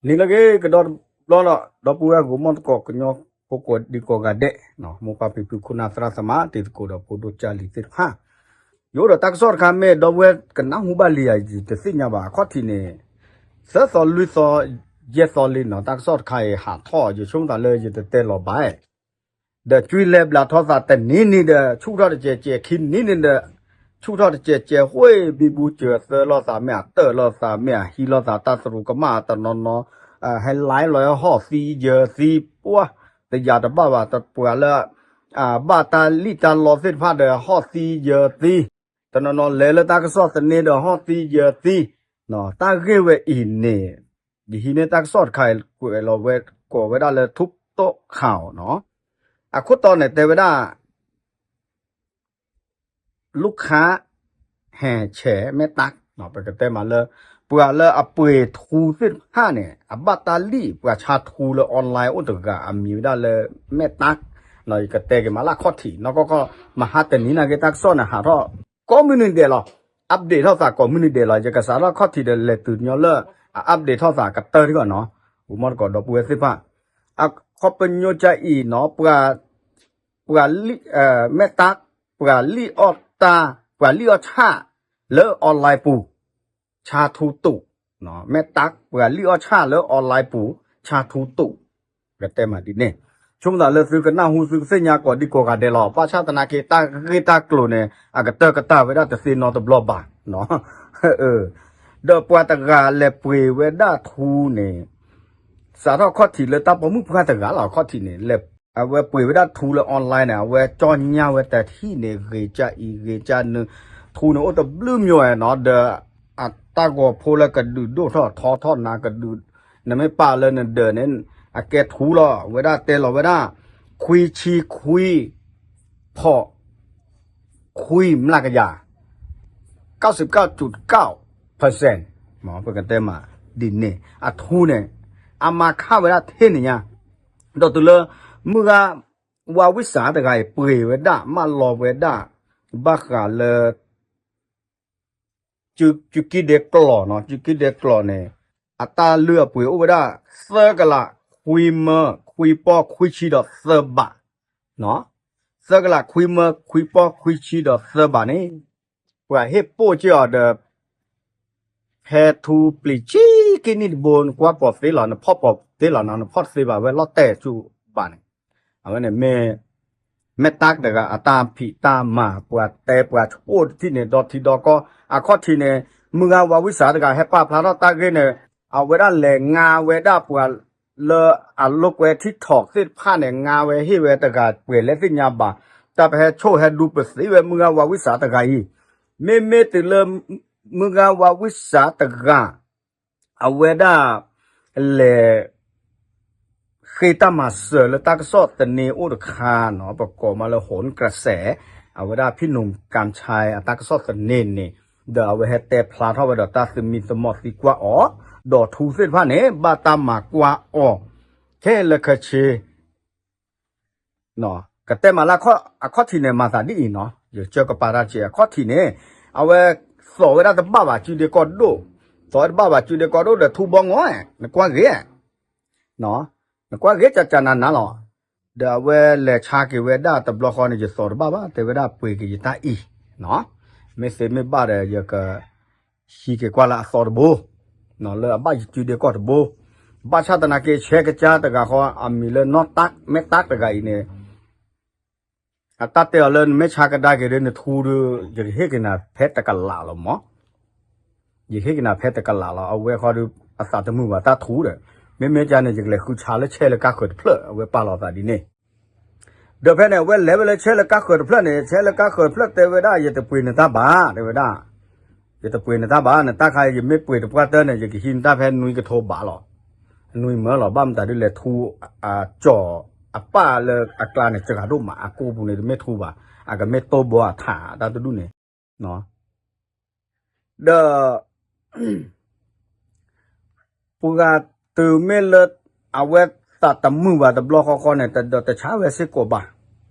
နံၤလၢအဂ့ၤကဒီးတဘျီလီၤ ဒီပုၢ်ဝဲၢ်ဂီၢ်မီၢ်သကိး ကညီဖိကိးဒံကိးဂၤဒဲး, မိၢ်ပၢ်ဖံဖု ခိၣ်နၢ်သရၣ်သမါ တံၤသကိးဒီးဖိဒိၣ်ကၢ်လံၤသ့ၣ်တဖၣ်, ယအိၣ်ဒီးတၢ်ကစီၣ်တခါ မ့ၢ်ဒီပုၢ်ဝဲၢ်ကနၢ်ဟူဘၣ်လံဧါ ယတသ့ၣ်ညါဘၣ် အခီၣ်ထံးန့ၣ်, သၢသီလွံၢ်သီ ယဲၢ်သီလံနီၤ တၢ်ကစီၣ်တခါအံၤဟးထီၣ် ယဆိကမိၣ်သးလၢယတတဲလီၤဘၣ် ဒီးကွံလဲၤဘျးထီၣ်သးတနံၤနံၤဒီး ဆူၣ်ထီၣ်တစဲးစဲး ခံနံၤနံၤဒီး ဆူၣ်ထီၣ်တစဲးစဲး ဃ့ၢ်ဘံဘူစၢၤသၢလိာ်သး မ့ၢ်အတၢၢ်လိာ်သး မ့ၢ်အဟံးလိာ်သး တၢ်သရူးကမၣ်တနီၤနီၤ, ဟဲလီၤလီၤဟီၣ်သံယၢၤသံ ပှၢ် တယာ်တဘၣ်ဘၣ် ပှၤလၢ ဘၣ်တၢ်လံၣ်တၢ်လီသ့ၣ်တဖၣ်ဒီး ဟီၣ်သံယၢၤသံ, တနီၤနီၤလဲၤလၢတၢ်ကစီၣ်သန့ဒီး ဟီၣ်သံယၢၤသံ, တၢ်ဂ့ၢ်ဝဲအံၤန့ၣ် ယဟံးန့ၢ်တၢ်ကစီၣ်တခါ ကွဲးလီၤဝဲ ကိးဝဲဒၣ်လၢ ထူးတိၣ်ခၢဝ်နီၤ, အခိၣ်တီန့ၣ်တဲဝဲဒၣ် လူၢ်ခါ ဟဲဆဲးမဲာ်တၢ်, ပကတဲမးလၢ ပှၤလၢအပှ့ၤထူသ့ၣ်တဖၣ်န့ၣ် အဘၣ်တၢ်လံၣ် ပှၤဆါထူလၢ online အိၣ်တဂၤ အမံၤဝဲဒၣ်လၢ မဲာ်တၢ်, ယကတဲက့ၤမးလၢအခီၣ်ထံး နီၢ်ကီၢ်ကီၢ် မဟါတနံၤနာ်က့ တၢ်ကစီၣ်န့ၣ် ဟးထီၣ် ကိးမုၢ်နံၤဒဲးလီၤ, update ထီၣ်သးကိးမုၢ်နံၤဒဲးလီၤ, ယကစးထီၣ်အခီၣ်ထံးဒီး လဲၤတုၤညီလၢ အ update ထီၣ်သးကတၢၢ်တဂီၢ်နီၤ, ဂီၢ်မီၢ်သကိး ဒီပုၢ်ဝဲၢ်သ့ၣ်တဖၣ်, အခီပညီကါအံၤနီၤ ပှၤ မဲာ်တၢ် ပှၤလံၣ်အီၣ်တၢ် ပှၤလံၣ်အီၣ်ဆၣ်လၢ online ပူၤ ဆါထူတူာ်, မဲာ်တၢ် ပှၤလံၣ်အီၣ်ဆၣ်လၢ online ပူၤ ဆါထူတူာ်, ကတဲမးဒ်န့ၣ်, ဆိကမိၣ်သးလၢသုကနၢ်ဟူသုကသ့ၣ်ညါကိးဒံကိးဂၤဒဲးလီၤ, ဘၣ်ဆၣ်သနာ်က့ တၢ်ဂ့ၢ်တၢ်ကျိၤန့ၣ် အကတၢၢ်ကတၢၢ်ဝဲဒၣ်တသ့နီတဘျီဘၣ် ဒီးပှၤတဂၤလဲၤပှ့ၤဝဲဒၣ်ထူန့ၣ်, စးထီၣ်အခီၣ်ထံးလၢတၢ်ပိာ်မုၣ်ပှၢ်တဂၤလီၤ အခီၣ်ထံးန့ၣ် အဝဲပှ့ၤဝဲဒၣ်ထူလၢ online န့ၣ် အဝဲကၠီညါဝဲတထံၣ်န့ၣ် ဂ့ၤကၢအံၤ ဂ့ၤကၢနု, ထူန့ၣ်အိၣ်တဘျုးမျိၤနီၤ ဒီး အတၢ်ဂီၤဖိလၢကဒုးဒိၣ်ထီၣ်ထီထီၣ်နၤကဒုး, နမ့ၢ်ပာ်လၢနဒၢးန့ၣ် အကဲထူလီၤ ဝဲဒၣ်တဲလီၤဝဲဒၣ်, ခွံဆံခွံ ဖီၣ် ခွံမျးကယၤ ကၣ်စံးကၣ်စူးကၣ် percent ပကတဲမးဒ်န့ၣ် အထူန့ၣ် အမၤခါဝဲဒၣ်ထဲန့ၣ်ညါ, ဒီးတုၤလၢ မုၢ်ဂၤ ဝါဝံစးတဂၤအံၤ ပှ့ၤဝဲဒၣ် မၢလီၤဝဲဒၣ် ဘၣ်ဃးလၢ စုကံဒဲးကျီၢ်နီၤ စုကံဒဲးကျီၢ်န့ၣ် အတၢ်လုၢ်အပှ့ၤအိၣ်ဝဲဒၣ် သၢကလး ခွံမၢ ခွံပီၢ် ခွံဆံဒီးသၢဘး, သၢကလး ခွံမၢ ခွံပီၢ် ခွံဆံဒီးသၢဘးန့ၣ် ပှၤဟ့ၣ်ပိၢ်က့ၤအီၤဒီး ဖဲထူပျံၤဆံက့နံၣ်တဘိ နကွၢ်ပိာ်သ့လီၤ နဖီၣ်ပိာ်သ့လီၤနီၤ နဖီၣ်တသ့ဘၣ်ဝဲလီၤတဲာ်ဆူဘၣ်န့ၣ်, အဝဲန့ၣ်မ့ၢ် မဲာ်တၢ်တဂၤအတၢ်ဖံးတၢ်မၤ ပှၤတဲပှၤဆိၣ်တထံၣ်န့ၣ် ဒီထံဒီကီၢ် အခီၣ်ထံးန့ၣ် မုၢ်ဂၤဝါဝံစးတဂၤ ဟဲပာ်ဖျါထီၣ်တၢ်ဂ့ၢ်န့ၣ် အဝဲဒၣ်လဲၤငါဝဲဒၣ်ပှၤလၢအလိာ်ကွဲ TikTok သ့ၣ်တဖၣ်န့ၣ် ငါဝဲဟ့ၣ်ဝဲတဂၤ ပှဲၤလဲၣ်သ့ၣ်ညါဘၣ်, တၢ်ပဟဲဆိၣ်ဟဲဒူပသံဝဲမုၢ်ဂၤဝါဝံစးတဂၤအံၤ, မ့မ့ၢ်တုၤလၢ မုၢ်ဂၤဝါဝံစးတဂၤ အဝဲဒၣ် လဲၤ ဃ့တၢ်မၤစၢၤလၢတၢ်ကစီၣ်သန့အိၣ်တခါနီၤ ပကိးမးလၢ ဟိၣ်ကရစဲး, အဝဲဒၣ်ဖံးနူၢ်ကၣ်ဆဲ အတၢ်ကစီၣ်သန့န့ၣ်, ဒီးအဝဲဟဲတဲဖျါထီၣ်ဝဲဒီးတၢ်သမံသမိးသံကွၢ်အီၤ, ဒီးထူသ့ၣ်တဖၣ်န့ၣ် ဘၣ်တၢ်မၤကွၢ်အီၤ ခဲလၢာ်ခဲဆ့ ကတဲမးလၢအခီၣ်ထံးန့ၣ် မၤသးဒ်အံၤနီၤ, ယကၢကပာ်တၢ်က့ၤ အခီၣ်ထံးန့ၣ် အဝဲသိးဝဲဒၣ်တဘၣ်ဘၣ် စုဒ့ကီၢ်ဒိၣ်, သိးဝဲတဘၣ်ဘၣ် စုဒ့ကီၢ်ဒိၣ်ဒီးထူဘီငီၢ်, နကွၢ်ဂ့ၤ, နကွၢ်ဂ့ၤကကနၤနၤလီၤ, ဒီးအဝဲလဲၤဆါက့ၤဝဲဒၣ်တဘျီဃီန့ၣ် ယသိးတဘၣ်ဘၣ် တဲဝဲဒၣ်ပှ့ၤက့ၤယတၢ်အံၤ, မ့ၢ်သ့မ့ၢ်ဘၣ်ဒီး ယက ဟံးက့ၤကွၢ်လၢအသီတဘိ, လၢအဘၣ်ယစုဒ့ကီၢ်တဘိ, ဘၣ်ဆၣ်သနာ်က့ ဆဲကစၢ်တဂၤဃီ အမံၤလၢနီၢ်တၢ်မဲာ်တၢ်တဂၤအံၤန့ၣ် အတၢ်တဲအီၤလၢနမ့ၢ်ဆါကဒါက့ၤဒီးနထူဒီး ယကဟ့ၣ်က့ၤနၤဖဲတကလးလီၤမး, ယဟ့ၣ်က့ၤနၤဖဲတကလးလီၤ အဝဲဃီဒီး အသးတမုာ်ဘၣ်တၢ်ထူဒီး, မ့မ့ၢ်ကန့ၣ် ယကလဲၤဃုဆါလၢဆဲလၢကါဃၢၤတဖျၢၣ် အဝဲပာ်လီၤသးဒ်န့ၣ် ဒီးဖဲန့ၣ် အဝဲလဲၤဝဲလၢဆဲလၢကါဃၢၤတဖျၢၣ်န့ၣ် ဆဲလၢကါဃၢၤတဖျၢၣ်တဲဝဲဒၣ် ယတပှ့ၤနတၢ်ဘၣ် တဲဝဲဒၣ်, ယတပှ့ၤနတၢ်ဘၣ် နတၢ်ခါအံၤ ယမ့ၢ်ပှ့ၤတပှၢ်တၢၢ်န့ၣ် ယကဟံးနတၢ်ဖဲနွံကထိဘးလီၤ, နွံမၢလီၤ ဘၣ်မတၤဒ်လဲၣ်ထူ အကၠီၤအပၢ်လၢအကျါန့ၣ် စှၤဒိၣ်မး အကိာ်ပူၤန့ၣ် တမ့ၢ်ထူဘၣ်, အကမ့ၢ်တိၢ်ဘီအထးတၢ်တဒူၣ်န့ၣ် ဒီး ပှၤဂၤတုၤမ့ၢ်လၢ အဝဲသးတမုာ်ဘၣ်တဘျီဃီဃီန့ၣ် တဒီးတဆါဝဲစ့ၢ်ကီးဘၣ်,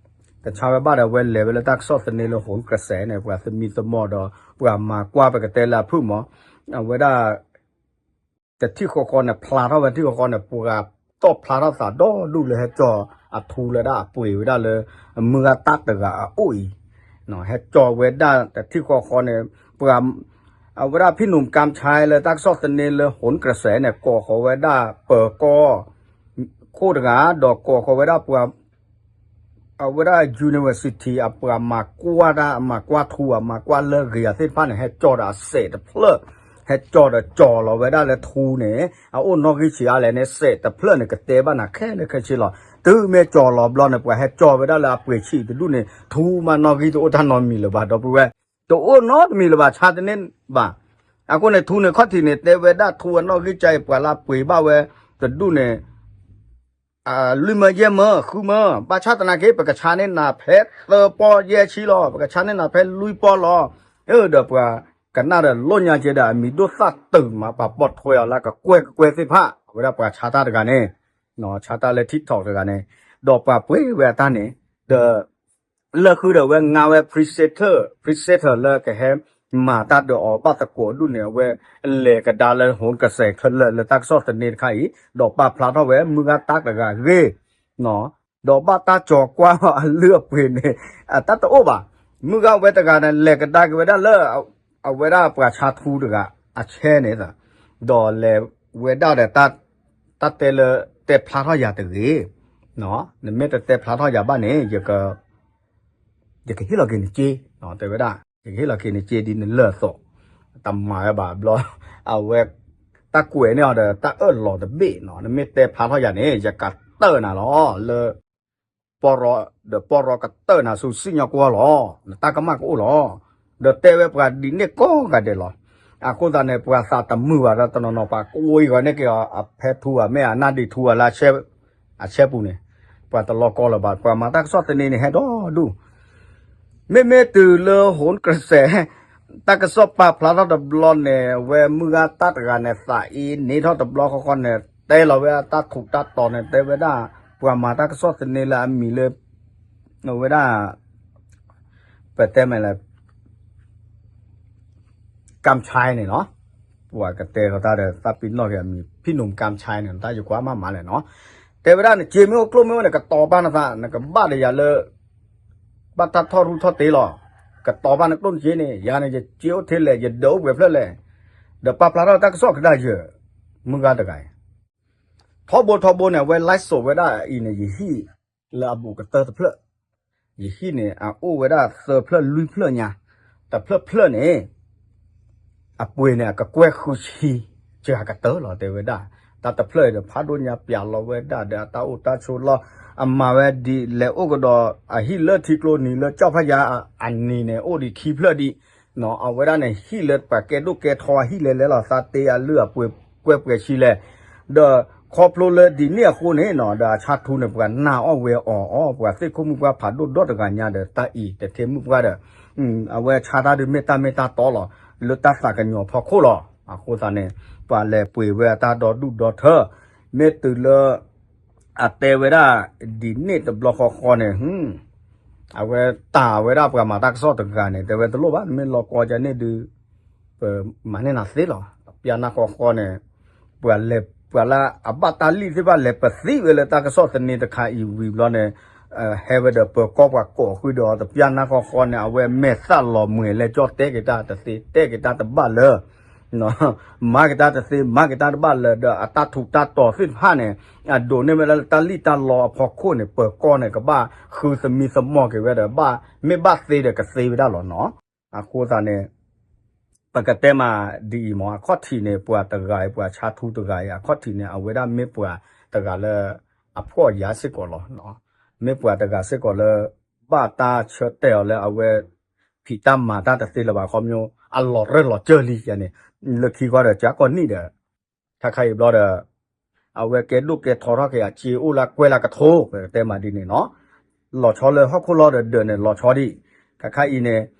တဆါဝဲဘၣ်ဒီး အဝဲလဲၤဝဲလၢတၢ်ကစီၣ်သန့လၢ ဟိၣ်ကရစဲးန့ၣ် ပှၤသမံသမိးဒီး ပှၤမၤကွၢ်ပကတဲလၢအဖုၣ်မး, အဝဲဒၣ် တထံၣ်ဃီဃီန့ၣ် ဖျါထီၣ်ဝဲတထံၣ်ဃီဃီန့ၣ် ပှၤတီၣ်ဖျါထီၣ်သးဒီဒူၣ်လၢဟဲကၠီအထူလၢဒၣ်အပှ့ၤဝဲဒၣ်လၢ မုၢ်ဂၤတၢ်တဂၤအအိၣ်အံၤ, ဟဲကၠီဝဲဒၣ်တထံၣ်ဃီဃီန့ၣ် ပှၤ အဝဲဒၣ်ဖံးနုာ်ကၢဆဲလၢတၢ်ကစီၣ်သန့လၢ ဟိၣ်ကရစဲး န့ၣ် ကိးဃီၤဝဲဒၣ်ပၢၤကီၢ် ခိၣ်တဂၤ ဒီးကိးဃီၤဝဲဒၣ်ပှၤ အဝဲဒၣ် university အပှၤမၤကွၢ်တၢ် မၤကွၢ်ထူ အမၤကွၢ်လၢအဂ့ၤအသ့ၣ်တဖၣ်န့ၣ် ဟဲကၠီဒီးအစဲးတဖျၢၣ်, ဟဲကၠီဒီးကၠီလီၤဝဲဒၣ်လၢထူန့ၣ် အအိၣ်နီၣ်ဂံၢ်ဆံးအါလဲၣ်န့ၣ် စဲးတဖျၢၣ်န့ၣ် ကတဲဘၣ်နၤခဲလၢာ်ခဲဆ့လီၤ. တုၤမ့ၢ်ကၠီလီၤဘျီန့ၣ် ပှၤဟဲကၠီဝဲဒၣ်လၢအပှ့ၤဆံးတဒူၣ်န့ၣ် ထူမးနီၣ်ဂံၢ်တအိၣ်တၢ်နီတမံၤလၢၤဘၣ် ဒီပုၢ်ဝဲၢ်, တအိၣ်နီတမံၤလၢၤဘၣ် ဆါတန့ၢ်ဘၣ်. အဃိန့ၣ် ထူန့ၣ်ခီၣ်ထံးန့ၣ် တဲဝဲဒၣ်ထူအနီၣ်ဂံၢ်ကါအံၤ ပှၤလၢအပှ့ၤဘၣ်ဝဲတဒူၣ်န့ၣ် လွံၢ်မၢယဲၢ်မၢ ဃုမၢ, ဘၣ်ဆၣ်သနာ်က့ ပကဆါန့ၢ်နၤဖဲသၢပီၢ်ယဲၢ်ဆံလီၤ, ပကဆါန့ၢ်နၤဖဲလွံၢ်ပီၢ်လီၤ. အၢ ဒီးပှၤကနၣ်ဒီးလိၣ်ညါကဲဒီး အမံၤဒိၣ်သၣ်တုာ်မး ပှၤပိာ်ထွဲအီၤလၢကကွဲၢ်ကကွဲၢ်သ့ၣ်တဖၣ် အဝဲဒၣ်ပှၤဆါတၢ်တဂၤန့ၣ် ဆါတၢ်လၢ TikTok တဂၤန့ၣ် ဒီးပှၤပှ့ၤဝဲအတၢ်န့ၣ် ဒီး လၢဃုာ်ဒီးဝဲငါဝဲ preceptor, preceptor လၢကဟဲမၤတၢ်ဒီးအီၤဘၣ်သကိးဒူၣ်န့ၣ် အဝဲလဲၤကဒါလၢ ဟိၣ်ကစဲးခဲလၢာ်လၢတၢ်ကစီၣ်သန့တခါအံၤ ဒီးပာ်ဖျါထီၣ်ဝဲမုၢ်ဂၤတၢ်တဂၤအဂ့ၢ်, ဒီးဘၣ်တၢ်ကၠီၤကွၢ်အလုၢ်အပှ့ၤန့ၣ် အတၢ်တအိၣ်ဘၣ်. မုၢ်ဂၤဝဲတဂၤန့ၣ် လဲၤကဒါက့ၤဝဲဒၣ်လၢ အဝဲဒၣ်ပှၤဆါထူတဂၤအဆဲန့ၣ်, ဒီးလဲၤဝဲဒၣ်ဒီး တၢ်တဲလၢ တဲဖျါထီၣ်ယၤတဂ့ၤ, နမ့ၢ်တတဲဖျါထီၣ်ယၤဘၣ်န့ၣ် ယကဟ့ၣ်လီၤက့ၤနစ့, တဲဝဲဒၣ် ယကဟ့ၣ်လီၤက့ၤနစ့ဒ်နလၢာ်အသိး, တမၤဝဲဘၣ်ဘျီ, အဝဲ တၢ်ကွဲးန့ၢ်အီၤဒီးတၢ်အၢၣ်လီၤတဘ့ၣ်နီၤ, နမ့ၢ်တဲဖျါထီၣ်ယၤန့ၣ် ယကတၢၢ်နၤလီၤ လၢ ပီၢ်ရီ ဒီးပီၢ်ရီကတၢၢ်နၤဆူစံၣ်ညီၣ်ကွီၢ်လီၤ, နတၢ်ကမၣ်ကအိၣ်လီၤ. ဒီးတဲဝဲပှၤဒ်န့ၣ်ကိးဂၤဒဲးလီၤ. အဃိသတးန့ၣ် ပှၤသးတမုာ်ဘၣ်ဒီးတနီၤနီၤ ပှၤကိးအံၤဂီၤန့ၢ်က့ၤအီၤ အဖဲထူအမဲာ်အနၢ်ဒံးထူအလၢ အဆဲပူၤန့ၣ်, ပှၤတလီၤကီလၢၤဘၣ်, ပှၤမၤတၢ်ကစီၣ်သန့န့ၣ် ဟဲဒီဒူၣ်, မ့မ့ၢ်တုၤလၢဟိၣ်ကရစဲး တၢ်ကစီၣ်ပာ်ဖျါထီၣ်တဘျီန့ၣ် အဝဲမုၢ်ဂၤတၢ်တဂၤန့ၣ် သးအံၤန့ၢ်ထီၣ်တဘျီဃီဃီန့ၣ် တဲလီၤဝဲအတၢ်ထူးတၢ်တီၤန့ၣ် တဲဝဲဒၣ် ပှၤမၤတၢ်ကစီၣ်သန့လၢအမံၤလၢ အဝဲဒၣ် ပတဲမ့ၢ်လၢ ကၣ်ဆဲန့ၣ်လီၤ. ပှၤကတဲလီၤတၢ်ဒီး တၢ်ပ့ၤနီၣ်က့ၤအမံၤ ဖံနူမ်ကၣ်ဆဲန့ၣ် တၢ်ယကွၢ်မးမးလဲၣ်နီၤ. တဲဝဲဒၣ် နစ့မ့ၢ်အိၣ်ကျိၣ်မ့ၢ်အိၣ်န့ၣ် ကတီၤပာ်နသး နကဘၣ်ဒီးယၤလၢ ဘၣ်တၢ်ထီၣ်ရူၢ်ထီၣ်တ့လီၤ. ကတီၤပာ်နကျိၣ်နစ့န့ၣ် ယၤန့ၣ် ယစ့အိၣ်ထဲလဲၣ် ယဒၢးအိၣ်ပှဲၤဖျၢၣ်လဲၣ်. ဒီးပာ်ဖျါထီၣ်တၢ်ကစီၣ်ကဒါယၢၤ မုၢ်ဂၤတဂၤအံၤ ထီဘိထီဘိန့ၣ် အဝဲ live show ဝဲဒၣ်အံၤန့ၣ် ယဟံၣ်လၢအဘူးကတၢၢ်တဖျၢၣ်, ယဟံၣ်န့ၣ် အအိၣ်ဝဲဒၣ်သၢဖျၢၣ်လွံၢ်ဖျၢၣ်ညါ, တဖျၢၣ်ဖျၢၣ်န့ၣ် အပှ့ၤန့ၣ် အကကွဲၢ်ဃုဆံ စှၤကတၢၢ်လီၤ တဲဝဲဒၣ်. တၢ်တဖျၢၣ်ဒီး ဖးဒိၣ်ညါပျးလီၤဝဲဒၣ်ဒီး အတၢ်အိၣ်တၢ်ဆိးလီၢ် အမၤဝဲဒ်လဲၣ်အိၣ်ကဒီး အဟံၣ်လၢထံကျိနံၤလၢကၠီၣ်ဖၠၣ်ယါအနံၤန့ၣ် အိၣ်ဒံးခံဖျၢၣ်ဒံး အဝဲဒၣ်န့ၣ် ဟံၣ်လၢပှၤကဲဒိၣ်ကဲထီအဟံၣ်လဲၤလဲၤလီၤ သးတ့အလုၢ်အပှ့ၤကွဲၢ်ပှဲၤဆံလဲၣ်. ဒီးခီဖျိလၢဒ်န့ၣ်အဃိန့ၣ်နီၤ ဒီးအဆါထူန့ၣ် ပှၤနာ်အီၣ်ဝဲအီၤအီၤ ပှၤသ့ၣ်ခိၣ်မုၣ်ပှၢ်ဖးဒိၣ်ဒီတဂၤညါဒီး တၢ်အံၤတထ့မုၣ်ပှၢ်ဒီး အဝဲဆါတၢ်ဒုးမ့ၢ်တၢ်မ့ၢ်တၢ်တီလီၤ လၢတၢ်သးကညီၤဖီခိၣ်လီၤ. အဃိသတးန့ၣ် ပှၤလဲၤပှ့ၤဝဲအတၢ်ဒီဒူၣ်ဒီထၢ မ့ၢ်တုၤလၢ အတဲဝဲဒၣ် ဒ်န့ၣ်တဘျီဃီဃီန့ၣ် အဝဲတၢ်ဝဲဒၣ်ပှၤမၤတၢ်ကစီၣ်တဂၤန့ၣ် တဲဝဲတလိၣ်ဘၣ် နမ့ၢ်လီၤကီကန့ၣ်ဒုး ပမၤန့ၢ်နၤသ့လီၤ. ပျၢ်နၢ်ဃီဃီန့ၣ် ပှၤလဲၤ ပှၤလၢအဘၣ်တၢ်လံၣ်သ့ၣ်တဖၣ် လဲၤပသံဝဲလၢတၢ်ကစီၣ်သန့တခါအံၤဝံၤဘျီန့ၣ် ဟဲဝဲဒီးပၢၤကီၢ်ပှၤကိးဃုာ်ဒီး တပျၢ်နၢ်ဃီဃီန့ၣ် အဝဲမဲာ်သၣ်လီၤမှဲၤလဲၤကၠီၣ်တဲက့ၤတၢ်တသ့ တဲက့ၤတၢ်တဘၣ်လၢ မၤက့ၤတၢ်တသ့ မၤက့ၤတၢ်တဘၣ်လၢၤဒီး အတၢ်ထူးတၢ်တီၤသ့ၣ်တဖၣ်န့ၣ် အဒိးန့ၢ်ဝဲလၢတၢ်လံၣ်တၢ်လီအဖီခိၣ်န့ၣ် ပၢၤကီၢ်န့ၣ် ကဘၣ်ဃုသမံသမိးက့ၤဝဲဒီး ဘၣ်မ့ၢ်ဘၣ်သ့ဒီးကသ့ဝဲဒၣ်လီၤနီၤ. အဃိသတးန့ၣ် ပကတဲမးဒ်အံၤမး အခီၣ်ထံးန့ၣ် ပှၤတဂၤအံၤ ပှၤဆါထူတဂၤအံၤ အခီၣ်ထံးန့ၣ် အဝဲဒၣ်မ့ၢ်ပှၤတဂၤလၢ အဖှီၣ်ယာ်စ့ၢ်ကီးလီၤ. မ့ၢ်ပှၤတဂၤစ့ၢ်ကီးလၢ ဘၣ်တၢ်ဆၢတဲာ်အီၤလၢအဝဲ ဖံးတၢ်မၤတၢ်တသ့လၢၤဘၣ် ခီဖျိ အလီၤရၢၢ်လီၤစၢၢ်လံယၤန့ၣ် လၢခံကွၢ်ဒီး ကၢကီၢ်နံၣ်ဒီး ခါခါအံၤဘျီဒီး အဝဲကဲဒိၣ်ကဲထီထီၣ်က့ၤ အစ့အိၣ်လၢကွဲလၢကထိ ပကတဲမးဒ်န့ၣ်နီၤ. လီၤဆီလၢဟီၣ်ခိၣ်လီၢ်ဒီးဒၢးန့ၣ် လီၤဆီဒံး ခါခါအံၤန့ၣ်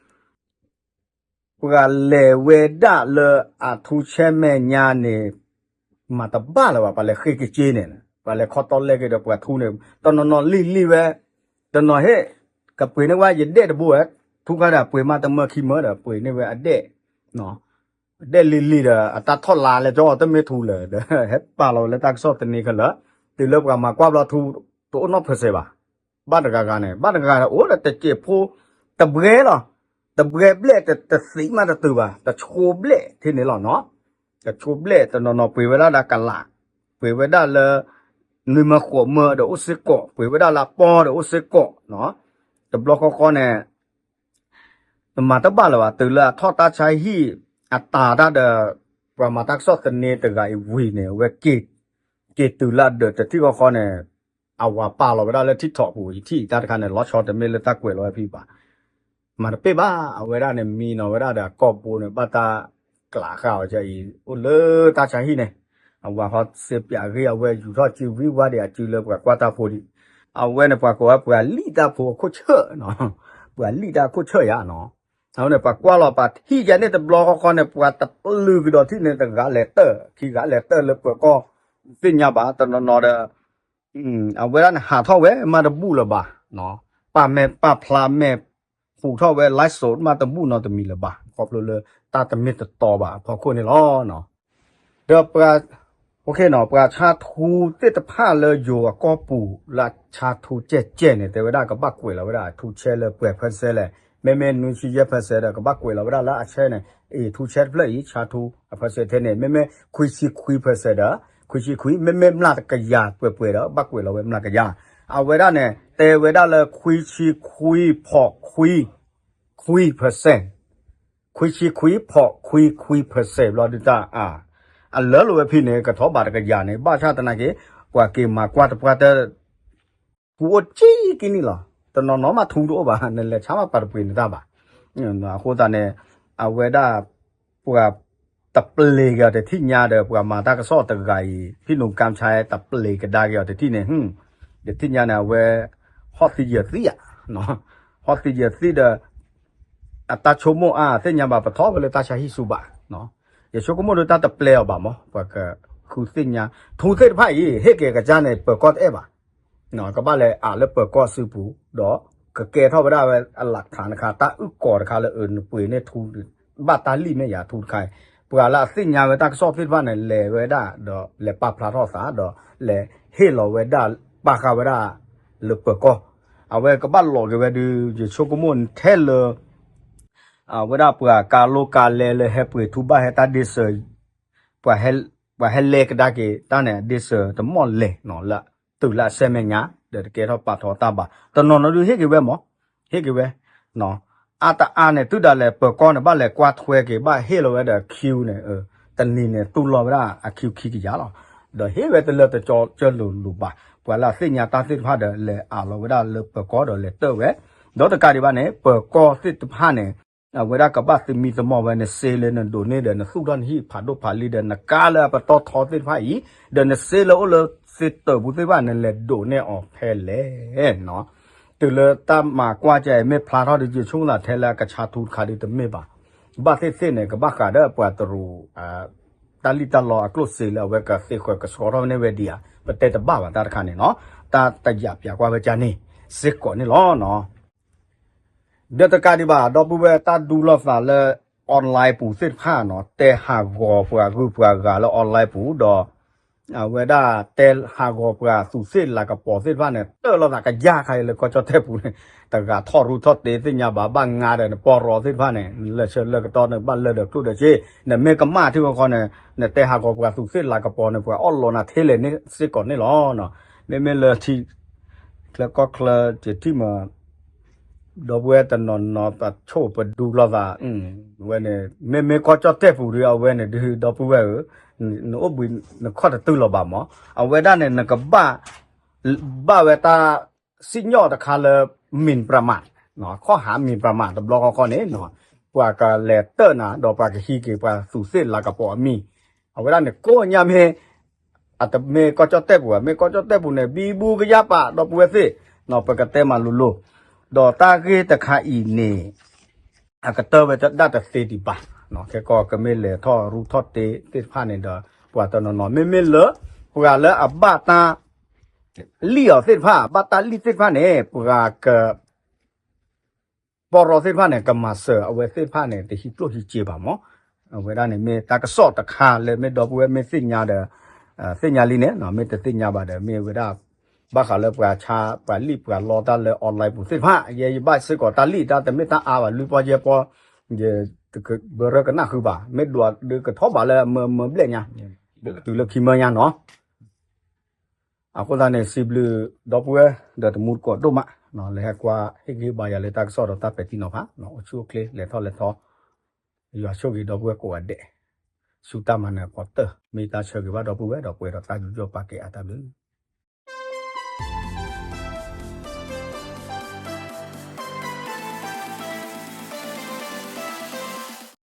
ပှၤလဲၤဝဲဒၣ်လၢအထူဆဲမဲာ်ညါန့ၣ် မၤတဘၣ်လၢၤဘၣ် ပှၤလဲၤဃ့က့ၤစ့န့ၣ် ပှၤလဲၤခီတီလဲက့ၤဒီးပှၤထူန့ၣ် တနီၤနီၤလံၣ်လံၣ်ဝဲ တနီၤဟ့ၣ် ကပှ့ၤန့ၢ်ဝဲယဒဲၣ်တဘိဝဲ ထူခါဒီးပှ့ၤမးတမၢခံမၢဒီးပှ့ၤန့ၢ်ဝဲအဒဲၣ်နီၤ. ဒဲးလံၤလံၤဒီး အတၢ်ထီၣ်လါလဲကၠီတမ့ၢ်ထူလၢာ်ဒီး ဟဲပာ်လီၤဝဲလၢတၢ်ကစီၣ်သန့ခဲလၢာ်, တုၤလၢပှၤမၤကွၢ်ဘျီထူ တအိၣ်နီတ percent ဘၣ်. ဘၣ်တဂၤဂၤန့ၣ် ဘၣ်တဂၤဂၤအိၣ်ဒီးတစဲးဖိ တဘှဲလီၤ. တဘှဲဘျဲၣ် တသံးမးတတုၤဘၣ်, တဆိဘျဲၣ်ထဲန့ၣ်လီၤနီၤ. တဆိဘျဲၣ်တနီၤနီၤ ပှ့ၤဝဲဒၣ်လၢကလး, ပှ့ၤဝဲဒၣ်လၢ နွံမၢဃိးမၢဒီးအိၣ်စ့ၢ်ကီး, ပှ့ၤဝဲဒၣ်လၢအပီဒီးအိၣ်စ့ၢ်ကီးနီၤ. တဘျီဃီဃီန့ၣ် နမၤတဘၣ်လၢၤဘၣ်, တုၤလၢအထီၣ်တၢ်ဆါဟံၣ် အတၤတၢ်ဒီး ပှၤမၤတၢ်ကစီၣ်သန့တဂၤအံၤဝံၤန့ၣ် အဝဲက့ၤတုၤလၢအဒၢးတထံၣ်ဃီဃီန့ၣ် အဝၤပာ်လီၤဝဲဒၣ်လၢ TikTok ပူၤ ယထံၣ်အံၤတၢ်တခါန့ၣ် လီၤဆီတမ့ၢ်လၢတၢ်ကွဲးလီၤဝဲဖဲဘၣ်. မၤတပ့ၢ်ဘၣ်, အဝဲဒၣ်န့ၣ် မံနီၤဝဲဒၣ်ဒီးအကိာ်ဘိန့ၣ် ဘၣ်တၢ်ကျးဃာ်အီၤကအံၤ အိၣ်လၢတၢ်ဆါဟံၣ်န့ၣ်, အဝၤဃီစ့ပၠးဂ့ၢ် အဝဲယူၤထီၣ်စုဝံဝါဒံးအစုလၢပှၤကွၢ်တၢ်ဖိဒံး, အဝဲန့ၣ်ပှၤကိးဝဲပှၤလံၣ်တၢ်ဖိအခိၣ်ဆၢၣ်နီၤ, ပှၤလံၣ်တၢ်အခိၣ်ဆၢၣ်ယါနီၤ. အဝဲန့ၣ် ပှၤကွၢ်လီၤပှၤထံၣ်ယါန့ၣ်တဘျီဃီဃီန့ၣ် ပှၤတပျုာ်ကဒီးထံၣ်န့ၣ် တဂၤလဲၤတၢၢ် ခံဂၤလဲၤတၢၢ်လၢပၢၤကီၢ် သ့ၣ်ညါဘၣ်တနီၤနီၤဒီး အဝဲဒၣ်န့ၣ်ဟးထီၣ်ဝဲမးတဘူၣ်လၢၤဘၣ်, ပာ်မဲာ်ပာ်ဖျါမဲာ် ဟူးထီၣ်ဝဲ live show မးတဘူၣ်နီတမံၤလၢၤဘၣ် ခီဖျိလၢတၢ်တမ့ၢ်တတီဘၣ်အဖီခိၣ်န့ၣ်လီၤ. ဒီးပှၤ ပှၤဆါထူသ့ၣ်တဖၣ်လၢယိၤအကီၢ်ပူၤလၢအဆါထူကဲၢ်ကဲၢ်န့ၣ် တဲဝဲဒၣ်ကဘၣ်ကွဲးလီၤဝဲဒၣ်ထူဆဲလၢပှဲၤ percent လဲၣ်, မ့မ့ၢ်နွံဆံယဲၢ် percent ဒီး ကဘၣ်ကွဲးလီၤဝဲဒၣ်လၢအဆဲန့ၣ် အံၤ ထူဆဲတဖျၢၣ်အံၤ ဆါထူအ percent ထဲန့ၣ် မ့မ့ၢ်ခွံဆံခွံ percent ဒီး ခွံဆံခွံ မ့မ့ၢ်မျးတကယၤပှဲၤပှဲၤဒီး ဘၣ်ကွဲးလီၤဝဲမျးကယၤ, အဝဲဒၣ်န့ၣ် တဲဝဲဒၣ်လၢခွံဆံခွံ point ခွံ ခွံ percent ခွံဆံခွံ point ခွံ ခွံ percent ဘျီဒုးတၢ်အါ, အလၢလိာ်ဝဲဖဲန့ၣ် ကထီၣ်ဘးတကယၤန့ၣ် ဘၣ်ဆၣ်သနာ်က့ ပှၤက့ၤမၤကွၢ်တပှၢ်တၢၢ် ထူအိၣ်ကံကနံၣ်လီၤ. တနီၤနီၤမးထူတအိၣ်ဘၣ် နလဲၤဆါမးပှၤတပှ့ၤနတၢ်ဘၣ်. အဃိသတးန့ၣ် အဝဲဒၣ် ပှၤတပျ့ၤက့ၤအီၤတထံၣ်ညါဒီး ပှၤမၤတၢ်ကစီၣ်တဂၤအံၤ ဖံနူကါဆါ တပျ့ၤကဒါက့ၤအီၤတထံၣ်န့ၣ် တထံၣ်ညါန့ၣ် အဝဲ ဟီၣ်သံယၢၤသံဧါ, ဟီၣ်သံယၢၤသံဒီး အတၢ်ဆိကမိၣ်အါ သ့ၣ်ညါဘၣ်ပထီၣ်ဝဲလၢတၢ်ဆါဟံၣ်ဆူဘၣ်, ယဆိကမိၣ်ဒီးတၢ်တပျဲအီၤဘၣ်မး ပှၤကဃုသ့ၣ်ညါ ထူသ့ၣ်တဖၣ်အံၤ ဟ့ၣ်က့ၤကစၢ်န့ၣ် ပၢၤကီၢ်တအဲၣ်ဘၣ်, ကဘၣ်လဲၤအးလၢပၢၤကီၢ်စုပူၤ ဒီးကကဲထီၣ်ဝဲဒၣ်ဝဲအလးခးနခါ တၢ်အုၣ်ကီၤတခါလၢအနပှ့ၤန့ၢ်ထူ ဘၣ်တၢ်လံၣ်မ့ၢ်ယၤထူတခါ, ပှၤလၢအသ့ၣ်ညါဝဲတၢ်ကစီၣ်သ့ၣ်တဖၣ်န့ၣ် လဲၤဝဲဒၣ်ဒီးလဲၤပာ်ဖျါထီၣ်သးဒီး လဲၤဟ့ၣ်လီၤဝဲဒၣ် ပာ်ဃာ်ဝဲဒၣ် လၢပၢၤကီၢ်, အဝဲကဘၣ်လီၤက့ၤဝဲဒုး ယဆိကမိၣ်ထဲလၢ အဝဲဒၣ်ပှၤကါလိကါလဲလၢဟဲပှ့ၤထူဘၣ်ဟဲတၢ်ဒ့စၢၤ ပှၤဟဲလဲကဒါက့ၤတၢ်န့ၣ် ဒ့စၢၤတမီၢ်လဲၤနီၤ လၢတုၤလၢအဆဲမဲာ်ညါ ဒီးတကဲထီၣ်ပာ်ထီၣ်တၢ်ဘၣ် တနီၤနီၤဒုးဟ့ၣ်က့ၤဝဲမး ဟ့ၣ်က့ၤဝဲ အါတအါန့ၣ် တုၤဒၣ်လဲာ်ပၢၤကီၢ်န့ၣ် ဘၣ်လဲၤကွၢ်ထွဲက့ၤ ဘၣ်ဟ့ၣ်လီၤဝဲဒီး Q န့ၣ် တနံၤန့ၣ် တူၢ်လိာ်ဝဲဒၣ်အ Q ခံကယၤလီၤ. ဒီးဟ့ၣ်ဝဲတလၢတကၠီကၢလိၤလိၤဘၣ် ပှၤလၢအသ့ၣ်ညါတၢ်သ့ၣ်တဖၣ်ဒီး လဲၤအးလီၤဝဲဒၣ်လၢပၢၤကီၢ်ဒီးလဲၤတၢၢ်ဝဲ ဒီးတကးဒံးဘၣ်န့ၣ် ပၢၤကီၢ်သ့ၣ်တဖၣ်န့ၣ် အဝဲဒၣ်ကဘၣ်သမံသမိးဝဲ နစ့လၢနဒိးန့ၢ်ဒီး နသူၣ်ထီၣ်နဟံၣ်ဖးဒိၣ်ဖးလံဒီး နကါလၢအပတီၢ်ထီသ့ၣ်တဖၣ်အံၤ ဒီးနစ့လၢအိၣ်လၢသ့တၢးပူၤသ့ၣ်တဖၣ် နလဲၤဒိးန့ၢ်အီၤဖဲလဲၣ်နီၤ. တုၤလၢတၢ်မၤကွၢ်ကဲအံၤ မ့ၢ်ဖျါထီၣ်ဒုး ယဆိကမိၣ်သးထဲလၢအကဆါထူတခါဒုးတမ့ၢ်ဘၣ်. ဘၣ်သ့ၣ်သ့ၣ်န့ၣ် ကဘၣ်ဃးဒီးပှၤတရူး တၢ်လံၣ်တၢ်လီအကျိၣ်စ့လၢအဝဲကသ့ဃၢၤကဆှီထီၣ်န့ၢ်ဝဲဒံးဧါ ပတဲတဘၣ်ဘၣ်တၢ်တခါန့ၣ်နီၤ. တၢ်တယာ်ပၠးကွၢ်ဝဲကန့ၣ် စ့ၢ်ကီးန့ၣ်လီၤနီၤ. ဒီးတကးဒံးဘၣ် ဒီပုၢ်ဝဲၢ်တၢ်ဒူလိာ်သးလၢ online ပူၤသ့ၣ်တဖၣ်နီၤ တဲဟးဂီၤပှၤဂုၤပှၤဂၤလၢ online ပူၤဒီး အဝဲဒၣ်တဲဟးဂီၤပှၤသူးသ့ၣ်လၤကပီၤသ့ၣ်တဖၣ်န့ၣ် တၢၢ်လိာ်သးကယၢ်ခါအံၤလၢကီၢ်ကၠီၣ်တဲၣ်ပူၤန့ၣ် တဂၤထီၣ်ရူထီၣ်တ့သ့ၣ်ညါဘၣ် ဘၣ်ငါဒီးနပီၢ်ရီသ့ၣ်တဖၣ်န့ၣ် နလၢဆၢလၢကတီၢ်န့ၣ် ဘၣ်လၢဒီးကျိၣ်ဒီးစ့ နမ့ၢ်ကမၣ်ထံဃီဃီန့ၣ် နတဲဟးဂီၤပှၤသူးသ့ၣ်လၤကပီၤန့ၣ် ပှၤအီၣ်လီၤနၤထဲလဲၣ်န့ၣ်စ့ၢ်ကီးန့ၣ်လီၤ. မ့မ့ၢ်လၢထံ ချၢကီၢ်ချၢကထံၣ်မး ဒီပုၢ်ဝဲၢ်တနီၤနီၤ ပဆိၣ်ပဒူလိာ်သး ဝဲန့ၣ် မ့မ့ၢ်ကီၢ်ကၠီၣ်တဲၣ်ပူၤဒုး အဝဲန့ၣ်ဒုး ဒီပုၢ်ဝဲၢ်ဧၢ, နအိၣ်ဘှံးနခီၣ်တတုၤလီၤဘၣ်မး, အဝဲဒၣ်န့ၣ် နကဘၣ် ဘၣ်ဝဲတၢ်စံၣ်ညီၣ်တခါလၢ မံၤပြမး ခီၣ်ဟးမံၤပြမး တဘျီဃီဃီန့ၣ် ပှၤကလဲၤတၢၢ်နၤ ဒီးပှၤကဟံးက့ၤပှၤသူးသ့ၣ်လၤကပီၤအမံၤ, အဝဲဒၣ်န့ၣ် ကိးညါမ့ၢ် အတမ့ၢ်ကီၢ်ကၠီၣ်တဲၣ်ပူၤဘၣ်, မ့ၢ်ကီၢ်ကၠီၣ်တဲၣ်ပူၤန့ၣ် ဘံဘူကယၢ်ပာ် ဒီပုၢ်ဝဲၢ်သ့ၣ်, ပကတဲမၤလိၤလိၤ, ဒီးတၢ်ဂ့ၢ်တခါအံၤန့ၣ် အကတၢၢ်ဝဲဒၣ်တသ့ဒံးဘၣ်, ခဲကီးကမ့ၢ်လဲၤထီၣ်ရူထီၣ်တ့သ့ၣ်တဖၣ်န့ၣ်ဒီး ပှၤတနီၤနီၤ မ့မ့ၢ်လၢ ပှၤလၢအဘၣ်တၢ်လံၣ်အီၤသ့ၣ်တဖၣ် ဘၣ်တၢ်လံၣ်သ့ၣ်တဖၣ်န့ၣ် ပှၤက ပီၢ်ရီသ့ၣ်တဖၣ်န့ၣ် ကမၤစၢၤအဝဲသ့ၣ်တဖၣ်န့ၣ် တဟံးကျိၣ်ဟံးစ့ဘၣ်မး, အဝဲဒၣ်န့ၣ်မ့ၢ်တၢ်ကစီၣ်တခါလၢမ့ၢ်ဒီပုၢ်ဝဲၢ်မ့ၢ်သ့ၣ်ညါဒီး သ့ၣ်ညါလံန့ၣ် မ့ၢ်တသ့ၣ်ညါဘၣ်ဒီး မ့ၢ်ဝဲဒၣ် ဘၣ်ဃးလၢပှၤဆါ ပှၤလံၣ်ပှၤလီတၢ်လၢ online ပူၤသ့ၣ်တဖၣ် ယဲယဘၣ်စ့ၢ်ကီးတၢ်လံၣ်တၢ်တမ့ၢ်တၢ်အါဘၣ် လွံၢ်ပီၢ်ယဲၢ်ပီၢ် ယတကဘၢရၢကနၣ်ဃုာ်ဘၣ် မ့ၢ်ဒွးဒုးကထီၣ်ဘးလၢမၢမၢဘျဲၣ်ညါ တုၤလၢခံမၢညါနီၤ အဃိသတးန့ၣ် စံးဘျုးဒီပုၢ်ဝဲၢ်ဒီးတမူတကိးဒိၣ်မး လၢဟဲကွၢ်ဟ့ၣ်ဂံၢ်ဟ့ၣ်ဘါယၤလၢတၢ်ကစီၣ်ဒီးတၢ်ပဲာ်ထံနီၤဖး အိၣ်ဆူၣ်အိၣ်ချ့လဲၤထီၣ်လဲၤထီ ယွၤဆိၣ်ဂ့ၤဒီပုၢ်ဝဲၢ်ကိးဂၤဒဲး ဆူတၢ်မၤနၢၤအဖီတၢၢ် မ့ၢ်တၢ်ဆၢဂ့ၤဘၣ်ဒီပုၢ်ဝဲၢ်ဒီးပှဲၤဒီးတၢ်ယူးယီၣ်ပာ်ကဲအါတၢ်ဘျုး